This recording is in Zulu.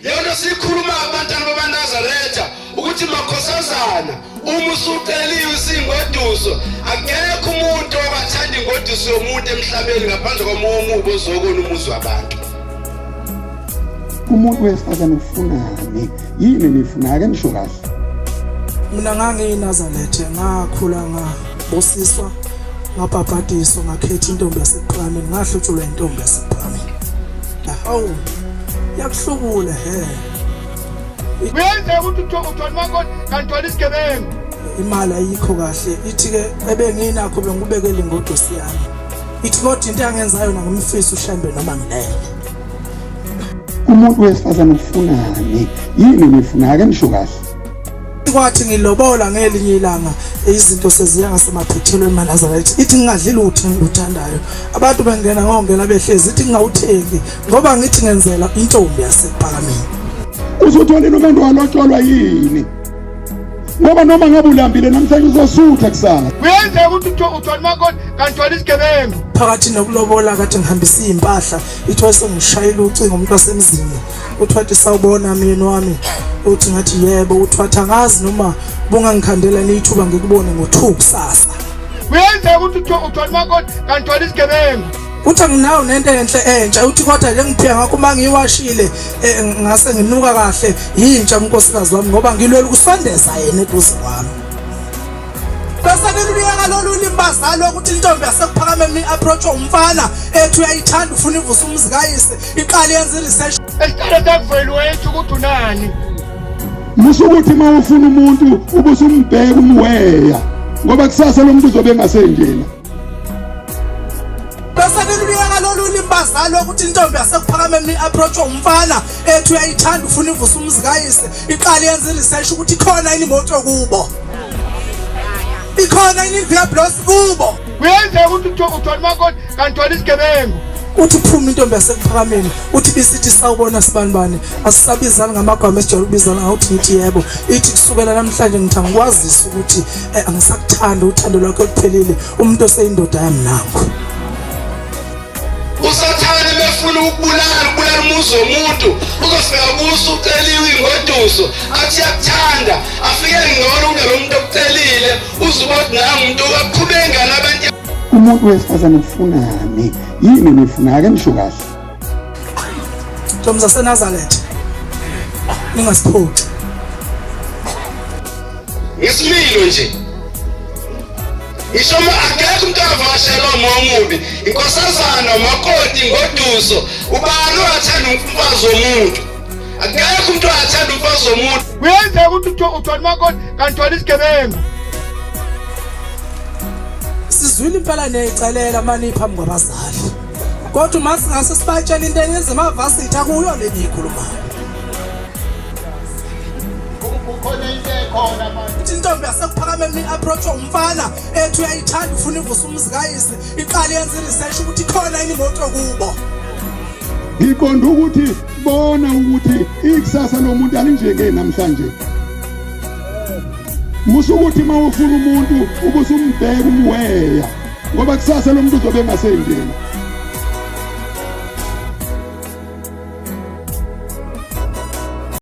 Leyo nto siyikhuluma abantwana babaNazaretha ukuthi makhosazana uma usuceliwe isingoduso akekho umuntu obathanda ingoduso yomuntu emhlabeni ngaphandle komoya omubi ozokona umuzi wabantu. Umuntu wesifazane ufunani? Yini nifuna ake nisho kahle. Mina ngangiyiNazaretha ngakhula ngabusiswa ngabhabhadiswa ngakhetha intombi yasePhakameni ngahlutshulwa intombi yasePhakameni. Hawu yakuhlubula he. Kuyenzeka ukuthi uthole umakoti kanti uthola isigebengu. Imali ayikho kahle ithi ke ebenginakho bengikubekela ingodusi yami. Ithi kodwa into angenza yona ngimfisa uShembe noma ngilele. Umuntu wesifazane ufunani? Yini nifuna ake nisho kahle. Kwathi ngilobola ngelinye ilanga izinto seziya ngasemaphethelweni maNazaretha ithi ngingadli lutho engiluthandayo abantu bengena ngongena behlezi ithi ngingawuthengi ngoba ngithi ngenzela intombi yasePhakameni. Uzothola umuntu walotsholwa yini? Ngoba noma ngabe ulambile namhlanje uzosutha kusasa. Kuyenzeka ukuthi uthole umakoti kanti uthola isigebengu. Phakathi nokulobola kade ngihambisa izimpahla ithiwa sengishayela ucingo umuntu wasemzini uthi wathi sawubona myeni wami uthi ngathi yebo uthi wathi angazi noma bungangikhandela nithuba ngikubone ngo-2 kusasa. Kuyenzeka ukuthi uthole umakoti kanti uthola isigebengu. Uthi anginayo nento enhle entsha uthi kodwa le ngiphika ngakho uma ngiyiwashile eh, ngase nginuka kahle yintsha unkosikazi wami ngoba ngilwela ukusondeza yena eduze kwami. Bese beluliyeka lolu limi bazali ukuthi intombi yaseKuphakameni i-approach umfana ethi uyayithanda ufuna ivusa umuzi kayise iqale yenze i-research. Esiqale sakuvaluate ukuthi unani. Musa ukuthi uma ufuna umuntu ubusumbheka umweya ngoba kusasa lo muntu uzobe engasenjena. Bese beluliyeka lolu limi bazali ukuthi intombi yaseKuphakameni i-approach umfana ethi uyayithanda ufuna ivusa umuzi kayise iqale yenze i-research ukuthi ikhona yini imoto kubo. Ikhona yini indlu yablosi kubo. Kuyenzeka ukuthi uthole umakoti kanti uthola isigebengu. Uthi phuma intombi yaseKuphakameni uthi bisithi sawubona sibanibani asisabizani ngamagama esijwayele ukubizana ngawo uthi ngithi yebo ithi kusukela namhlanje ngithi angikwazisa ukuthi eh, angisakuthandi uthando lwakho oluphelile umuntu oseyindoda yami nakho. Usathane mefuna ukubulala ukubulala umuzi womuntu uzofika kuso uceliwe ingoduso athi yakuthanda afike ngcono kunalo muntu okucelile uzuba ukuthi nangu umuntu aqhubeke ngani abantu. Umuntu wesifazane ufunani? Yini nifuna ake nisho kahle. Ntombi zaseNazaretha ningasiphoxi. Ngesimilo nje ngisho akekho umuntu avakashelwa umoya omubi inkosazana umakoti ingoduso ubani ongathanda umfazi womuntu akekho umuntu ongathanda umfazi womuntu. Kuyenzeka ukuthi uthole umakoti kanti uthola isigebengu. Sizwile impela niyayicelela mani phambi kwabazali kodwa uma singase sibatshele into enyenza emavasithi akuyo le niyikhulumayo. Kukhona into ekhona manje. Ithi intombi yaseKuphakameni i-approach umfana ethi uyayithanda ufuna ivusa umuzi kayise iqale yenze i-research ukuthi ikhona yini imoto kubo. Ngiqonda ukuthi bona ukuthi ikusasa lomuntu alinjenge namhlanje. Musa ukuthi uma ufuna umuntu ubusumbheka umweya ngoba kusasa lo muntu uzobe engasenjena.